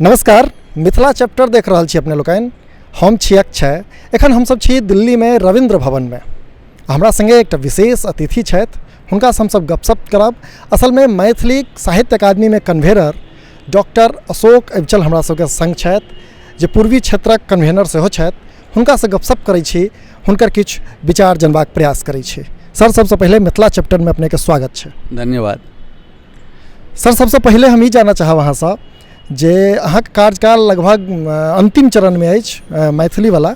नमस्कार, मिथिला चैप्टर देख रहल छी अपने लोकनि। हम छी अक्षय। एखन हमसब छी दिल्लीमे रविन्द्र भवनमे। हमरा सङ्गे एकटा विशेष अतिथि छथि, हुनकासँ हमसब गपशप करब। असलमे मैथिली साहित्य अकादमीमे कन्वेनर डॉक्टर अशोक अविचल हमरा सबके सङ्ग छथि, जे पूर्वी क्षेत्रक कन्वेनर सेहो छथि। हुनकासँ गपशप करै छी, हुनकर किछु विचार जनबाक प्रयास करै छी। सर, सबसँ पहिले मिथिला चैप्टरमे अपनेके स्वागत छै। धन्यवाद। सर, सबसँ पहिले हम ई जानऽ चाहब अहाँसँ जे अहाँके कार्यकाल लगभग अन्तिम चरणमे अछि। मैथिलीवला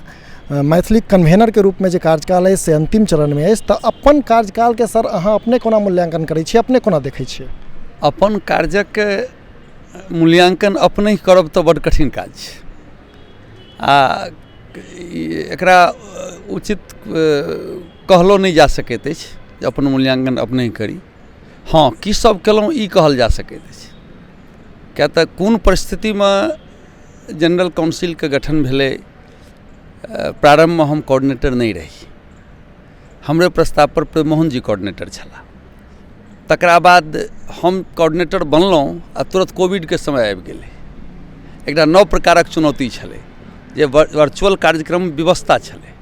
मैथिली कन्वेनरके रूपमे जे कार्यकाल अछि से अन्तिम चरणमे अछि, तऽ अपन कार्यकालके सर अहाँ अपने कोना मूल्याङ्कन करै छियै, अपने कोना देखै छियै? अपन कार्यक मूल्याङ्कन अपनहि करब तऽ बड्ड कठिन काज छै आ एकरा उचित कहलो नहि जा सकैत अछि जे अपन मूल्याङ्कन अपनहि करी। हँ, की सब केलहुँ ई कहल जा सकैत अछि, किएक तऽ कोन परिस्थितिमे जनरल काउन्सिलके गठन भेलै, प्रारम्भमे हम कोर्डिनेटर नहि रही, हमरे प्रस्तावपर प्रेममोहन जी कोर्डिनेटर छलाह। तकरा बाद हम कोर्डिनेटर बनलहुँ आओर तुरन्त कोविडके समय आबि गेलै। एकटा नव प्रकारक चुनौती छलै जे वर्चुअल कार्यक्रम व्यवस्था छलै।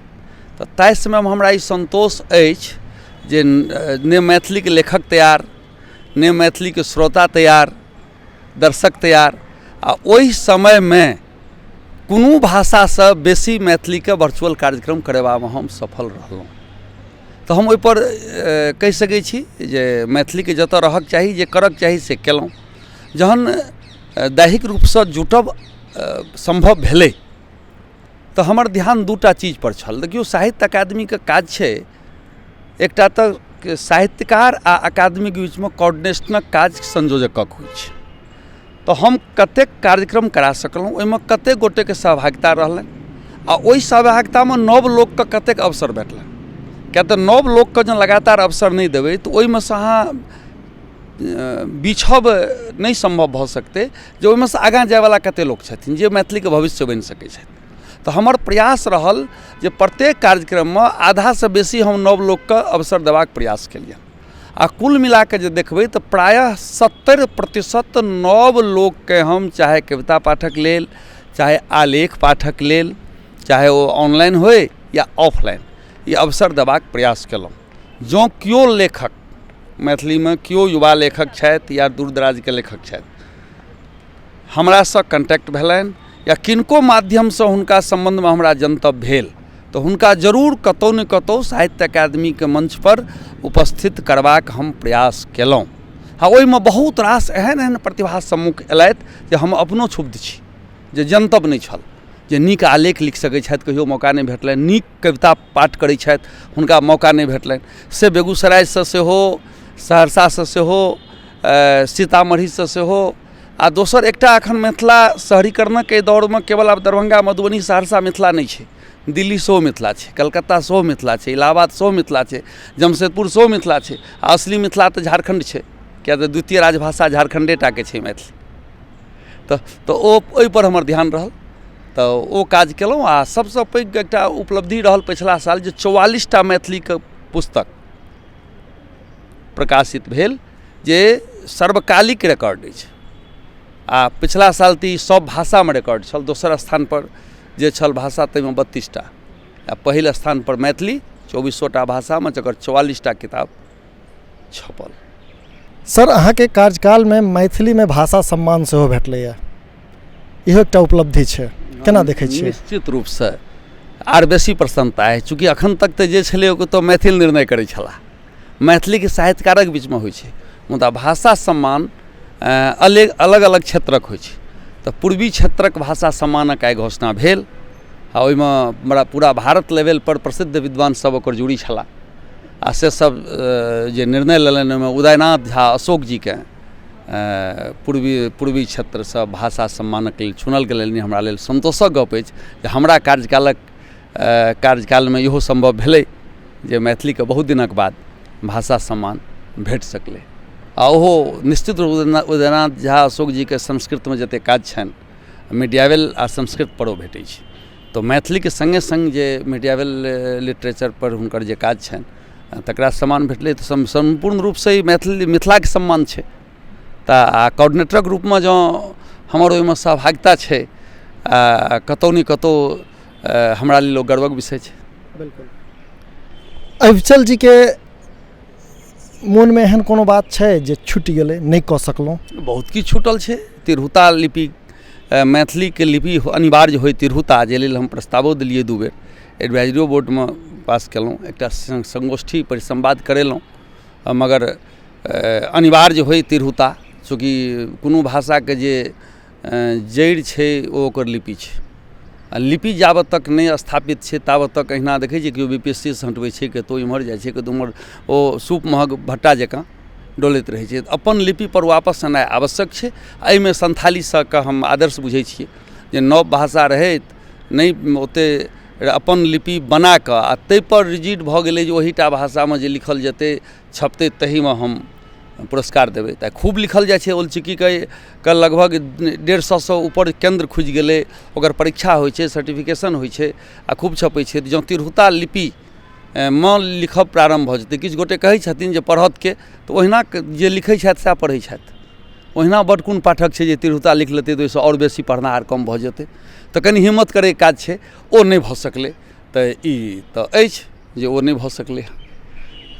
तऽ ताहि समयमे हमरा ई सन्तोष अछि जे ने मैथिलीके लेखक तैयार, ने मैथिलीके श्रोता तैयार, दर्शक तैयार, आ ओहि समयमे कोनो भाषासँ बेसी मैथिलीके वर्चुअल कार्यक्रम करेबामे हम सफल रहलहुँ। तऽ हम ओहिपर कहि सकै छी जे मैथिलीके जतऽ रहऽके चाही, जे करऽके चाही से केलहुँ। जहन दैहिक रूपसँ जुटब सम्भव भेलै तऽ हमर ध्यान दूटा चीजपर छल। देखियौ, साहित्य अकादमीके काज छै एकटा तऽ साहित्यकार आ अकादमीके बीचमे कोर्डिनेशनक काज संयोजकक होइ छै। तऽ हम कतेक कार्यक्रम करा सकलहुँ, ओहिमे कतेक गोटेके सहभागिता रहलनि आ ओहि सहभागितामे नव लोकके कतेक अवसर भेटलनि। किएक तऽ नव लोकके जँ लगातार अवसर नहि देबै तऽ ओहिमे सँ अहाँ बिछब नहि सम्भव भऽ सकतै जे ओहिमे सँ आगाँ जाइवला कतेक लोक छथिन जे मैथिलीके भविष्य बनि सकै छथि। तऽ हमर प्रयास रहल जे प्रत्येक कार्यक्रममे आधासँ बेसी हम नव लोकके अवसर देबाक प्रयास केलियनि आ कुल मिलाकऽ जे देखबै तऽ प्रायः 70% नव लोकके हम चाहे कविता पाठक लेल, चाहे आलेख पाठक लेल, चाहे ओ ऑनलाइन होइ या ऑफलाइन, ई अवसर देबाक प्रयास केलहुँ। जँ केओ लेखक मैथिलीमे केओ युवा लेखक छथि या दूर दराजके लेखक छथि, हमरासँ कॉन्टैक्ट भेलनि या किनको माध्यमसँ हुनका सम्बन्धमे हमरा जनतब भेल, तऽ हुनका जरूर कतहु ने कतहु साहित्य अकादमीके मञ्चपर उपस्थित करबाक हम प्रयास केलहुँ। आ ओहिमे बहुत रास एहन एहन प्रतिभा सम्मुख अयलथि जे हम अपनो क्षुब्ध छी जे जनतब नहि छल जे नीक आलेख लिख सकै छथि, कहियो मौका नहि भेटलनि, नीक कविता पाठ करै छथि, हुनका मौका नहि भेटलनि। से बेगूसरायसँ सेहो, सहरसासँ सेहो, सीतामढ़ीसँ सेहो, आ दोसर एकटा एखन मिथिला शहरीकरणक एहि दौरमे केवल आब दरभङ्गा, मधुबनी, सहरसा मिथिला नहि छै, दिल्ली सेहो मिथिला छै, कलकत्ता सेहो मिथिला छै, इलाहाबाद सेहो मिथिला छै, जमशेदपुर सेहो मिथिला छै, आ असली मिथिला तऽ झारखण्ड छै, किएक तऽ द्वितीय राजभाषा झारखण्डे टाके छै मैथिली। तऽ ओ ओहिपर हमर ध्यान रहल, तऽ ओ काज केलहुँ। आ सभसँ पैघ एकटा उपलब्धि रहल पछिला साल जे 44टा मैथिलीके पुस्तक प्रकाशित भेल, जे सर्वकालिक रिकॉर्ड अछि। आ पछिला साल तऽ ई सभ भाषामे रिकॉर्ड छल, दोसर स्थानपर जे छल भाषा ताहिमे 32टा, आ पहिल स्थानपर मैथिली 24टा भाषामे, जकर 44टा किताब छपल। सर, अहाँके कार्यकालमे मैथिलीमे भाषा सम्मान सेहो भेटलैए, इहो एकटा उपलब्धि छै, केना देखै छियै? निश्चित रूपसँ आर बेसी प्रसन्नता अछि, चूँकि एखन तक तऽ जे छलै ओ तऽ मैथिल निर्णय करै छलाह, मैथिलीके साहित्यकारक बीचमे होइ छै, मुदा भाषा सम्मान अलग अलग क्षेत्रक होइ छै। तऽ पूर्वी क्षेत्रक भाषा सम्मानक आइ घोषणा भेल आ ओहिमे बड़ा पूरा भारत लेवलपर प्रसिद्ध विद्वान सब ओकर जूरी छलाह, आ से सब जे निर्णय लेलनि ओहिमे उदयनाथ झा अशोक जीके पूर्वी क्षेत्रसँ भाषा सम्मानक लेल चुनल गेलनि। हमरा लेल सन्तोषक गप अछि जे हमरा कार्यकालमे इहो सम्भव भेलै जे मैथिलीके बहुत दिनक बाद भाषा सम्मान भेट सकलै। आ ओहो निश्चित रूप उदयनाथ झा अशोक जीके संस्कृतमे जतेक काज छनि मीडियावेल आ संस्कृतपर ओ भेटै छै, तऽ मैथिलीके सङ्गे सङ्ग जे मीडियावेल लिटरेचरपर हुनकर जे काज छनि तकरा सम्मान भेटलै, तऽ सम्पूर्ण रूपसँ ई मैथिली मिथिलाके सम्मान छै। तऽ आ कोर्डिनेटरक रूपमे जँ हमर ओहिमे सहभागिता छै आ कतहु ने कतहु हमरा लेल ओ गर्वक विषय छै। बिल्कुल। अविचल जीके मोनमे एहन कोनो बात छै जे छुटि गेलै, नहि कऽ सकलहुँ? बहुत किछु छूटल छै। तिरहुता लिपि, मैथिलीके लिपि अनिवार्य होइ तिरहुता, जाहि लेल हम प्रस्तावो देलियै 2 बेर, एडवाइजरियो बोर्डमे पास केलहुँ, एकटा संगोष्ठी परिसंवाद करेलहुँ, मगर अनिवार्य होइ तिरहुता, चूँकि कोनो भाषाके जे जड़ि छै ओ ओकर लिपि छै, आ लिपि जाबत तक नहि स्थापित छै ताबत तक एहिना देखै छियै केओ BPSC सँ हटबै छै, कतहु इम्हर जाइ छै, कतहु उम्हर, ओ सूप महक भट्टा जकाँ डोलैत रहै छै। अपन लिपिपर वापस एनाइ आवश्यक छै। एहिमे संथाली सबके हम आदर्श बुझै छियै जे नव भाषा रहैत नहि ओतेक अपन लिपि बनाकऽ आ ताहिपर रिजिड भऽ गेलै जे ओहिटा भाषामे जे लिखल जेतै छपतै तहीमे हम पुरस्कार देबै। तऽ खूब लिखल जाइ छै। ओलचिकीके के लगभग 150सँ ऊपर केन्द्र खुजि गेलै, ओकर परीक्षा होइ छै, सर्टिफिकेशन होइ छै आ खूब छपै छै। जँ तिरहुता लिपि मे लिखब प्रारम्भ भऽ जेतै, किछु गोटे कहै छथिन जे पढ़त के, तऽ ओहिना जे लिखै छथि सएह पढ़ै छथि। ओहिना बड्ड कोन पाठक छै जे तिरहुता लिख लेतै तऽ ओहिसँ आओर बेसी पढ़नाहार कम भऽ जेतै। तऽ कनि हिम्मत करैके काज छै, ओ नहि भऽ सकलै। तऽ ई तऽ अछि जे ओ नहि भऽ सकलै।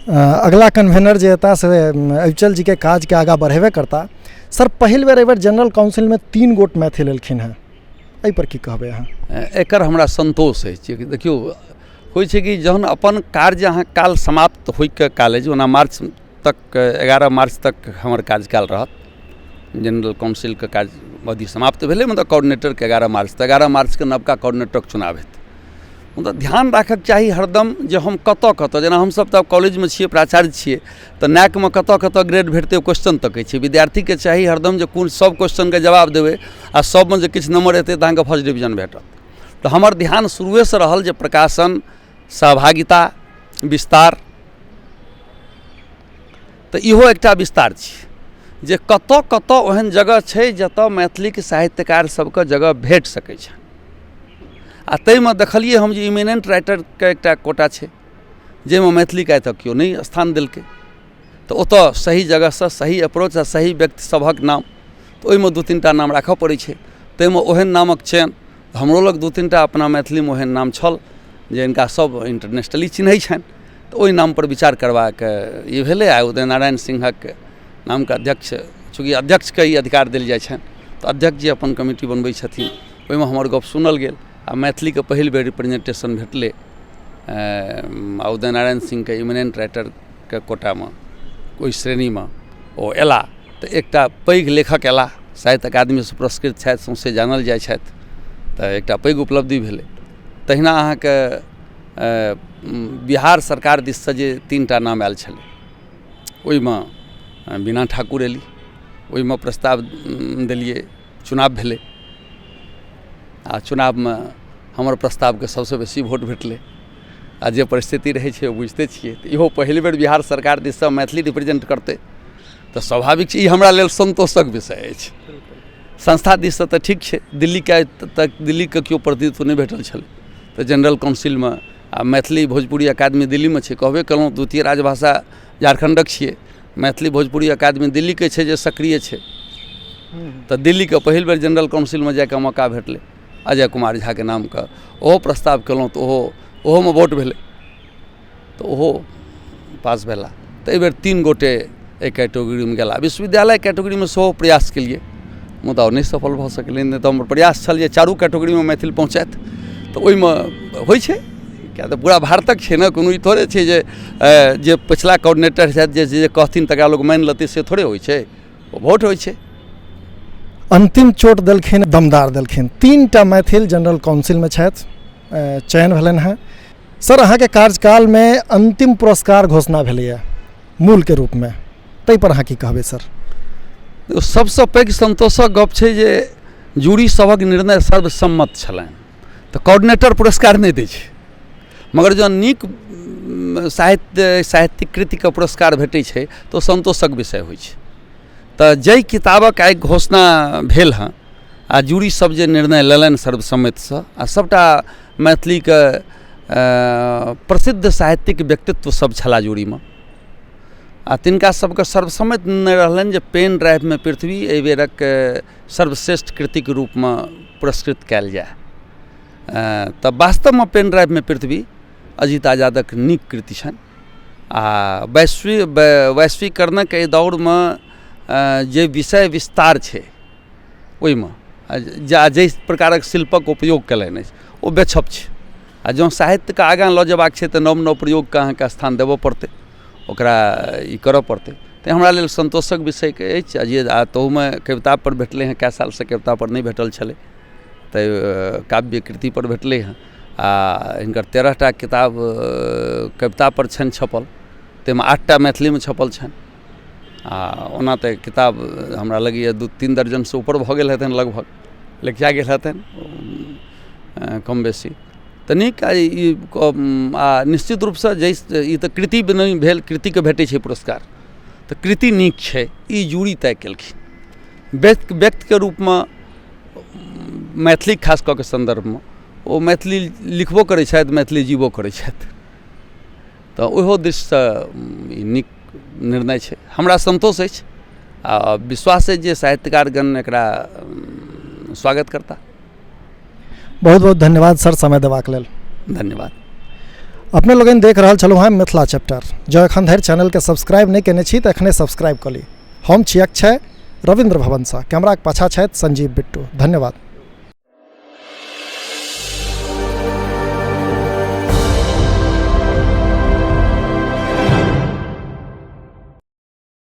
अगला कन्वेनर जे हेता से अविचल जीके काजके आगाँ बढ़ेबे करता। सर, पहिल बेर एहिबेर जनरल काउंसिलमे 3 गोट मैथिल एलखिन हेँ, एहिपर की कहबै अहाँ? एकर हमरा सन्तोष अछि। देखियौ, होइ छै कि जहन अपन कार्य अहाँ काल समाप्त होइके काल अछि, ओना मार्च तक 11 मार्च तक हमर कार्यकाल रहत, जनरल काउंसिलके कार्य अवधि समाप्त भेलै, मतलब कोऑर्डिनेटरके 11 मार्च तक, 11 मार्चके नवका कोऑर्डिनेटरके चुनाव हेतै। मतलब ध्यान राखऽके चाही हरदम जे हम कतऽ कतऽ, जेना हमसब तऽ कॉलेजमे छियै, प्राचार्य छियै, तऽ नैकमे कतऽ कतऽ ग्रेड भेटतै ओ क्वेश्चन तकै छियै। विद्यार्थीके चाही हरदम जे कोन सब क्वेश्चनके जवाब देबै आ सबमे जे किछु नम्बर एतै तऽ अहाँके फर्स्ट डिवीजन भेटत। तऽ हमर ध्यान शुरुएसँ रहल जे प्रकाशन, सहभागिता, विस्तार, तऽ इहो एकटा विस्तार छै जे कतऽ कतऽ ओहन जगह छै जतऽ मैथिलीके साहित्यकार सबके जगह भेट सकै छै। आ ताहिमे देखलियै हम जे इमिनेंट राइटरके एकटा कोटा छै जाहिमे मैथिलीके आइ तक केओ नहि स्थान देलकै, तऽ ओतऽ सही जगहसँ सही अप्रोच आ सही व्यक्ति सभक नाम, तऽ ओहिमे 2-3 टा नाम राखऽ पड़ै छै। ताहिमे ओहन नामक चयन हमरो लग 2-3 टा अपना मैथिलीमे ओहन नाम छल जे हिनका सब इंटरनेशनली चिन्है छनि, तऽ ओहि नामपर विचार करबाक ई भेलै। आ उदय नारायण सिंहक नामके अध्यक्ष, चूँकि अध्यक्षके ई अधिकार देल जाइ छनि, तऽ अध्यक्ष जे अपन कमिटी बनबै छथिन ओहिमे हमर गप सुनल गेल आ मैथिलीके पहिल बेर रिप्रेजेंटेशन भेटलै आ उदय नारायण सिंहके इमिनेंट राइटरके कोटामे ओहि श्रेणीमे ओ अयलाह। तऽ एकटा पैघ लेखक अयलाह, साहित्य अकादमीसँ पुरस्कृत छथि, सौँसे जानल जाइ छथि, तऽ एकटा पैघ उपलब्धि भेलै। तहिना अहाँके बिहार सरकार दिससँ जे 3 टा नाम आयल छलै ओहिमे बीना ठाकुर एली, ओहिमे प्रस्ताव देलियै, चुनाव भेलै आ चुनावमे हमर प्रस्तावके सबसँ बेसी वोट भेटलै। आ जे परिस्थिति रहै छै ओ बुझिते छियै। तऽ इहो पहिल बेर बिहार सरकार दिससँ मैथिली रिप्रेजेंट करतै तऽ स्वाभाविक छै ई हमरा लेल सन्तोषक विषय अछि। संस्था दिससँ तऽ ठीक छै, दिल्लीके आइ तक दिल्लीके केओ प्रतिनिधित्व नहि भेटल छलै, तऽ जनरल काउंसिलमे आ मैथिली भोजपुरी अकादमी दिल्लीमे छै, कहबे केलहुँ द्वितीय राजभाषा झारखण्डक छियै, मैथिली भोजपुरी अकादमी दिल्लीके छै जे सक्रिय छै, तऽ दिल्लीके पहिल बेर जनरल काउंसिलमे जाइके मौका भेटलै अजय कुमार झाके नामके, ओहो प्रस्ताव केलहुँ तऽ ओहोमे वोट भेलै, तऽ ओहो पास भेला। तऽ एहिबेर 3 गोटे एहि कैटेगरीमे गेला। विश्वविद्यालय कैटेगरीमे सेहो प्रयास केलियै मुदा ओ नहि सफल भऽ सकलै, नहि तऽ हमर प्रयास छल जे 4 कैटेगरीमे मैथिल पहुँचथि। तऽ ओहिमे होइ छै किया तऽ पूरा भारतक छै ने, कोनो ई थोड़े छै जे जे पछिला कोऑर्डिनेटर छथि जे कहथिन तकरा लोक मानि लेतै से थोड़े होइ छै, ओ वोट होइ छै। अंतिम चोट देलखिन, दमदार देलखिन। 3 टा मैथिल जनरल काउंसिलमे छथि, चयन भेलनि हेँ। सर, अहाँके कार्यकालमे अंतिम पुरस्कार घोषणा भेलैए मूलके रूपमे, ताहिपर अहाँ की कहबै सर? सबसँ पैघ सन्तोषक गप छै जे जूरी सभक निर्णय सर्वसम्मत छलनि, तऽ कोऑर्डिनेटर पुरस्कार नहि दै छै, मगर जँ नीक साहित्यिक कृतिके पुरस्कार भेटै छै तऽ ओ सन्तोषक विषय होइ छै। तऽ जाहि किताबक आइ घोषणा भेल हँ आ जूरी सब जे निर्णय लेलनि सर्वसम्मतिसँ, आ सबटा मैथिलीके प्रसिद्ध साहित्यिक व्यक्तित्व सब छलाह जूरीमे, आ तिनका सबके सर्वसम्मति निर्णय रहलनि जे पेन ड्राइवमे पृथ्वी एहि बेरक सर्वश्रेष्ठ कृतिके रूपमे पुरस्कृत कयल जाय। तऽ वास्तवमे पेन ड्राइवमे पृथ्वी अजित आजादक नीक कृति छनि। आ वैश्वीकरणक एहि दौरमे जे विषय विस्तार छै ओहिमे जाहि प्रकारक शिल्पक उपयोग कयलनि अछि ओ बेछप छै। आ जँ साहित्यके आगाँ लऽ जेबाक छै तऽ नव नव प्रयोगके अहाँके स्थान देबऽ पड़तै, ओकरा ई करऽ पड़तै। तैँ हमरा लेल सन्तोषक विषय अछि जे आ ताहूमे कवितापर भेटलै हँ, कए सालसँ कवितापर नहि भेटल छलै, तऽ काव्य कृतिपर भेटलै हँ। आ हिनकर 13टा किताब कवितापर छनि छपल, ताहिमे 8टा मैथिलीमे छपल छनि। आ ओना तऽ किताब हमरा लगैए 2-3 दर्जनसँ ऊपर भऽ गेल हेतनि, लगभग लिखा गेल हेतनि कम बेसी। तऽ नीक ई आ निश्चित रूपसँ जाहि ई तऽ कृति नहि भेल, कृतिके भेटै छै पुरस्कार, तऽ कृति नीक छै ई जूरी तय केलखिन। व्यक्तिके रूपमे मैथिली खास कऽ के सन्दर्भमे ओ मैथिली लिखबो करै छथि, मैथिली जीबो करै छथि, तऽ ओहो दिशसँ ई नीक निर्णय छै। हमरा सन्तोष अछि आ विश्वास अछि जे साहित्यकारगण एकरा स्वागत करता। बहुत बहुत धन्यवाद सर समय देबाक लेल। धन्यवाद। अपने लोगन देख रहल छलहुँ हेँ मिथिला चैप्टर। जँ एखन धरि चैनलके सब्सक्राइब नहि केने छी तऽ एखने सब्सक्राइब कऽ ली। हम छी अक्षय, रविन्द्र भवनसँ। कैमराके पाछाँ छथि संजीव बिट्टू। धन्यवाद।